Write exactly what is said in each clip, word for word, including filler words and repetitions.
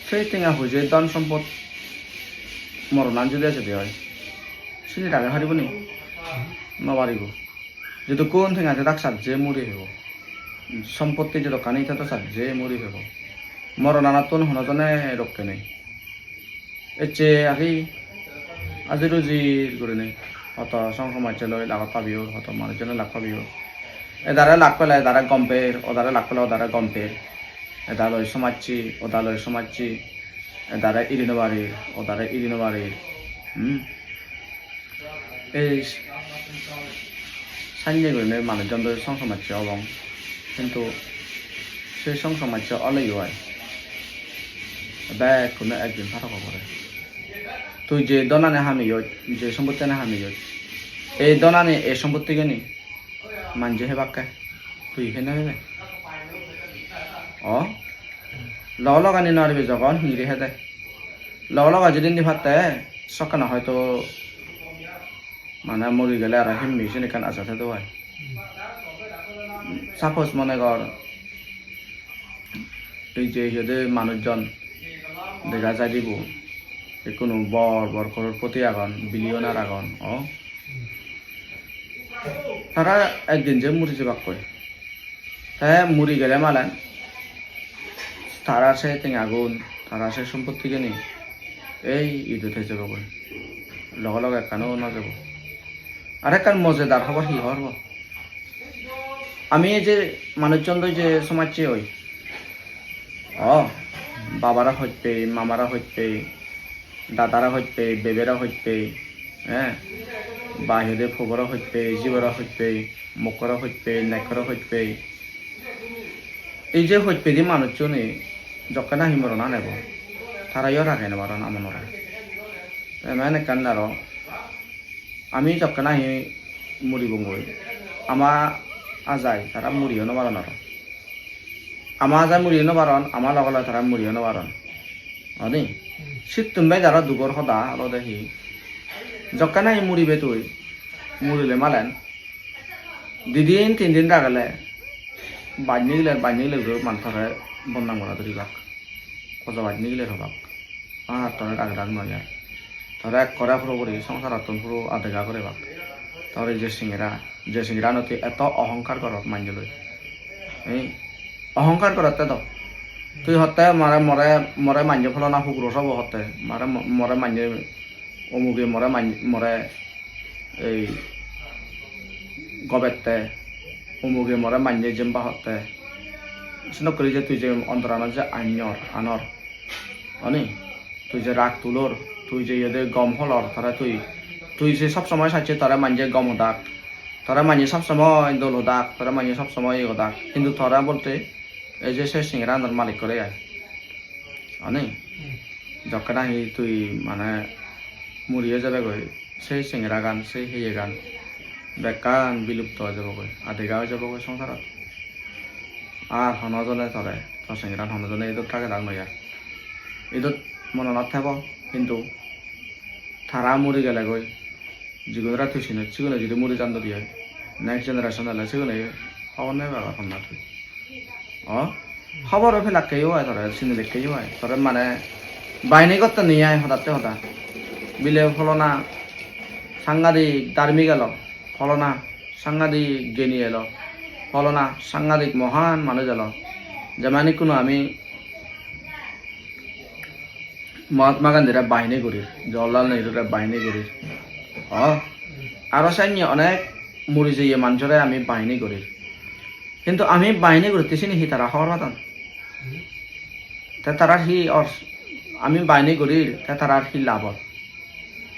Sei tenga poije dhon sompot moronan judi ejede oi, sini rage paribo ni? No paribo. Jedokkun tenga thedak sajje muri pebo. Sompotti jedokkani thedo sajje muri pebo. Moronanattun hono jone rokke nei. Ecche agi ajir ujir gurinei hoto song somajje loi lagot pabiyor, hoto manujjone lak pabiyor. Edare lak pele edare gom per, odare lak pele odare gom per. Eda loi somajje, oda loi somajje, edare iri no parir, odare iri no parir. Hmm? Ei sanye gurinei manujjon doi song somajje obong, hintu sei song somajje oleyo ai bekkune ekdin parok obode. Tui je dhonani hamiyoj, je sompottani hamiyoj, ei dhonani, ei sompottigani manje hebakke, tui hene hebe? O, loge loge ni naribe, jogon hingiri hede. Loge loge judi ni patte, sokkene hoito mane muri gele aro himmi sen ekkan aja thedo ai. Suppose mone gor, ei je hi hoide manujjon dega jai dibo, ikkunu bor bor crorepoti agon, billionaire agon, o. Tara ekdin je muri jebakkoi. Te muri gele malen tara se tengagun, tara se sompottigani ei idu thei jebogoi. Loge loge ekkano no jebo. Arekkan mojedar hobor hi hobor bo? Ami ei je manujjon loi je somajje oi, o, babare hoj pei, mamare hoj pei, dadare hoj pei, bebere hoj pei, eh, ba hi hoide pobore hoj pei, jibore hoj pei, mokkore hoj pei, nekkore hoj pei. Ei je hoj pei di manujjune jokke nahi morona nebo, tarayo rage no paron amonore. Te emon ekkan aro ami jokke nahi muribongoi, ama ajai tara muriyo no paron aro. Ama ajai muriyo no paron, ama loge loge tara muriyo no paron. Oni? Sittun bej aro dugor hoda olode hi? Jokke nahi muribe tui, murile malen di din tin din ragele baj nigile, baj nigile guri man tore bodnam gora duribak. Hoja baj nigile hobak. Ar tore rage dak noi ar. Tore ekkore puro puri songsarottun puro adega goribak. Tore je singera, je singeranottun eto ohongkar gorot manje loi. Ei, ohongkar gorotte do. Tui hotte more, more, more manje pholona huguro sobo hotte. More, more manje omuge more man-, more ei gobette, omuge more manje jemba hotte. Senok guri je tui je ontoranot je anyor, anor. Oni? Tui je rag tulor, tui je iyede gom holor, tore tui, tui je sob somoi sacche tore manje gom hodak, tore manje sob somoi dol hodak, tore manje sob somoi iye hodak. Hintu tore bolte ei je se singeranor malikkore ai. Ani? Hmm. Jokke nahi tui mane muri o jebegoi, sei sengeragan, sei heyegan bekkan bilupto oi jebogoi, adega oi jebogoi songsarot. Ar hono jone tore, to sengeran hono jone idot thage dak noi ar. Idot mononot thebo, hintu tara muri gelegoi, jigunore tui sinot, sigune judi muri jandoi, next generation ole sigune hobor nei pebak honna tui. O, hobor o pelakke yo ai tore, sinilekke yo ai. Tore mane bahini gotte nei ai hodatte hoda. Bile pholona sangadik dharmik elo, pholona sangadik geni elo, pholona sangadik mohan manuj elo. Jemon ikkunu ami Mahatma Gandhi re bahini gurir, Jawaharlal Nehru re bahini gurir. O, aro senne onek muri jeye manjore ami bahini gurir. Hintu ami bahini guritte sini hi tara hobor padon? Te tarar hi or-, ami bahini gurir, te tarar hi lab or?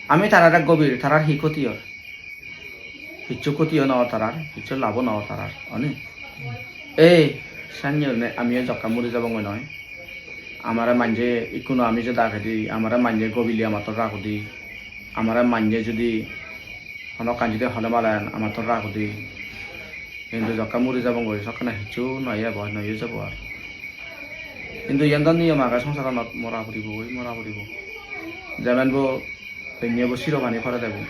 Ami tarare gobir, tarar hi khoti or? Hissu khoti o no or tarar, hissu labo no or tarar, oni? Ei, senne gurinei amiyo jokka muri jebongoi noi. Amare manje ikkunu ami je dagedi, amare manje gobili amattun ragudi, amare manje judi hono ekkan judi hole malen amattun ragudi. Hintu jokka muri jebongoi, sokkene hissu noi ebo, noi jebo ar. Hintu iyen do niyom age songsaranot, mora puribo, oi mora puribo. Jemon bo Penne bo siro pani pore debo.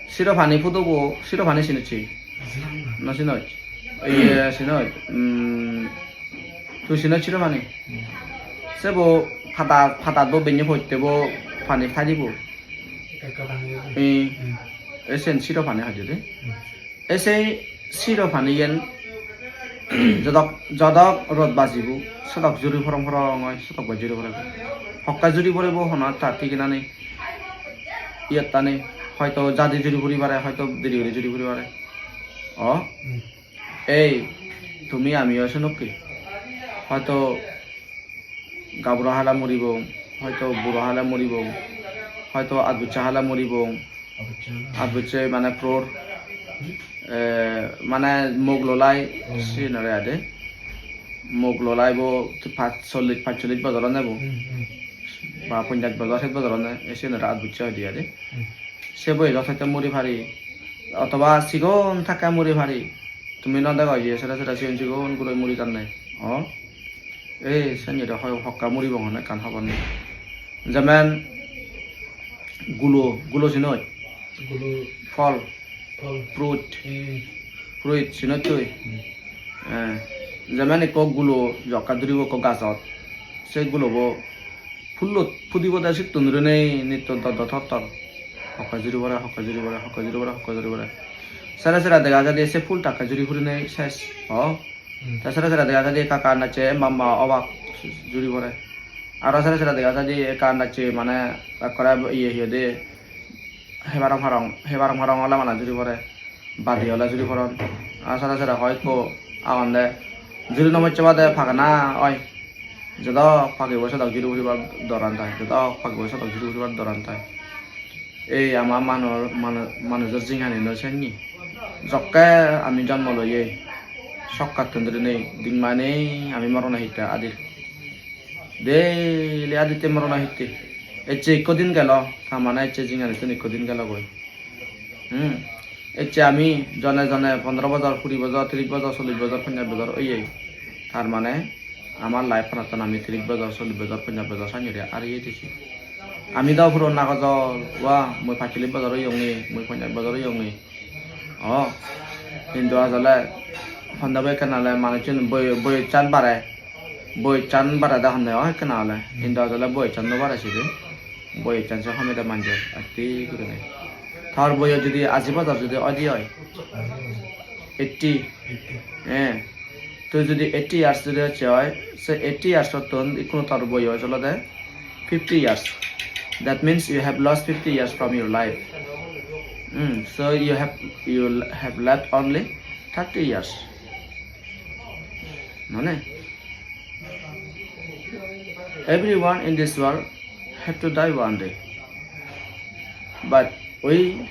Siro pani pudo bo, siro pani sinocchi? No sinoj? Iye, sinoj. Mm, tui sinoj siro pani? Sebo pada, padat bo benney pottebo pani thai dibo. Ekka pani. Ei, Hmm. Ei sen siro pani hoide de. Hmm. Ei sei siro pani yen jodok, jodok rod bajibo, sodok juri porong porong oi, sodok baj juri porebo. Hokke juri porebo hono ta thigena nei. Iyottani hoito jadi juri puri pare, hoito deri guri juri puri pare. O, Hmm. Ei, tumi amiyo senokke. Hoito gaburo hale moribong, hoito buro hale moribong, hoito atbucche hale moribong. Atbucche mane crore, eh, mane mok lolai, Oh. Siyenore ade. Mok lolai bo pach, chollish, pachchollish bojor onne bo. Hmm, hmm. Ba ponjash bojor, sot bojor onne, ei siyenore atbucche hoide ade. Hmm. Se boyejot hoito mori pari, otoba sigon thakke mori pari. Tumi no dego je sere sere sigon sigon guroi mori janne. O, ei, sennye do hoi hokka muribong hon ekkan hobor nei. Jemen gulo, gulo sinoj? Gulo. Phol. Phol. Fruit. Hmm. Fruit sinoj tui? Hmm. Eh, jemen ekko gulo jokka duribo ekko gajot. Se gulobo Phullot phudibo de sittun gurinei nitto dor dor tor tor. Hokke juri pore, hokke juri pore, hokke juri pore, hokke juri pore. Sere sere dega jaide se phul takke juri purinei ses. O. Hmm. Te sere sere dega jaide ekka ekka andacche mamma obak juri pore. Aro sere sere dega jaide ekka andacche mane ekkore iye hi hoide hebarong harong, hebarong harong ole mane juri pore. Badi ole juri poron. Aa, sere sere hoi ekko agonde. Juri no mocche bade pagana oi. Jodok pagibo sodok juri puribar doran tai. Jodok pagibo sodok juri puribar doran tai. Ei ama manu-, manu-, manujor jinghani no sennye. Jokke ami jonmo loye, sokkattun dhurinei dingmanei ami morona hitte adir. Daily aditte morona hitte. Ecche ekko din gelo, ta mane ecche jinghanittun ekko din gelo goi. Hmm. Ecche ami jone jone pondro bojor, kuri bojor, tiris bojor, chollish bojor, ponjash bojor oye. Tar mane amar life-anottan ami tiris bojor, chollish bojor, ponjash bojor sanjori ariye disi. Ami do puron nagojol, wa, mui pachollish bojor oyonge, mui ponjash bojor oyonge. O, hintu asole honde bo ekkan ole manuchun boy-, boyossan bare. Boyossan barede honne oi ekkena ole, hintu ajole boyossan no bare sidi. Boyossan se homede manjor atti gurinei. Tor boyos judi aji bojor judi oide oi, eighty, eh, tui judi eighty years judi hocche oi, se eighty years ottun ikkunu tor boyos olode fifty years. That means you have lost fifty years from your life. Hmm, so you have, you have left only thirty years. Mane? Everyone in this world have to die one day. But we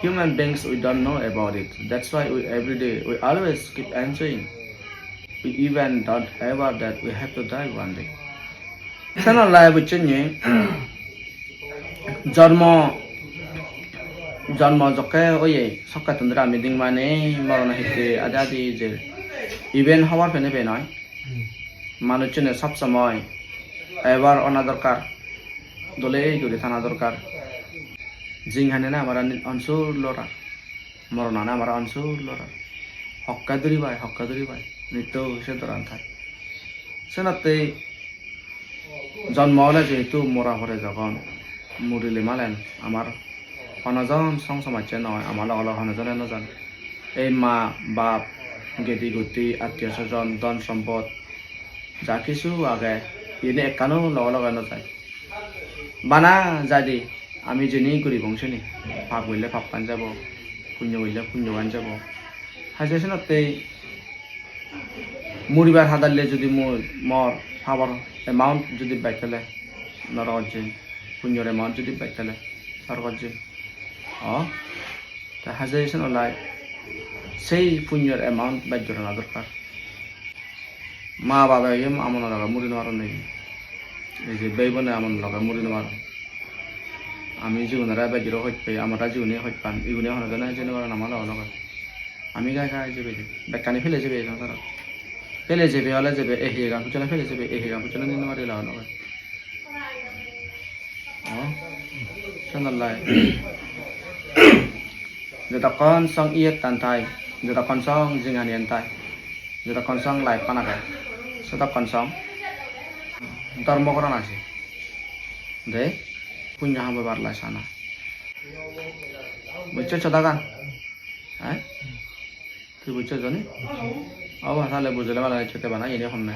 human beings, we don't know about it. That's why we every day, we always keep enjoying. We even don't aware that we have to die one day. Senottei bucchonne, jormo, jormo jokke oye, sokkettun dhuri ami ding mane morona hitte adi adi jer. Iben hobor pene pene noi. Hmm. Manuchchune sob somoi aware ona dorkar, dole guri thana dorkar. Jinghani na amar ani onsur lora, moronani amar onsur lora. Hokke duri pai, hokke duri pai, nitto se doran thai. Senottei jonmo ole jehetu mora pore jogon, murile malen amar hono jon song somajje noi, ama loge loge hono jone no jan. Ei ma, bap, gedi gutti, attiyo sojon, dhon sompot, ja kisu age, iyeni ekkano loge loge no jai. Bana jaide ami jeni guribong seni, pap golle pappan jabo, punyo golle punyogan jabo. Haje senottei muribar hadalle judi mui mor pabor amount judi bej thele, norogot jei, punyor amount judi bej thele, sorgot jei. O, te haje senottei sei punyor amount bej gorana dorkar. Ma babe oye amon loge muri nw paron de. Ei je bei bone amon loge muri nw paron. Ami jigunore bej guri hoj pei, amara jigune hoj pan, igune hono jone hoj no paron ama loge loge. Ami gai gai jebe je. Bekkani pele jebe je sangsarot. Pele jebe ole jebe, ei heyegan pujjone pele jebe, ei heyegan pujjone nw pari loge loge. O, senottei. Jotokkon song iyettan thai, jotokkon song jinghaniyan thai, jotokkon song life-an age, sotokkon song. Dhormo goron ase. De, punyo ham obar lai sana. Bujcho sodagan? Eh? Tui bujcho jani? Obo, tale bujole bana ecche te bana, iyeni honne.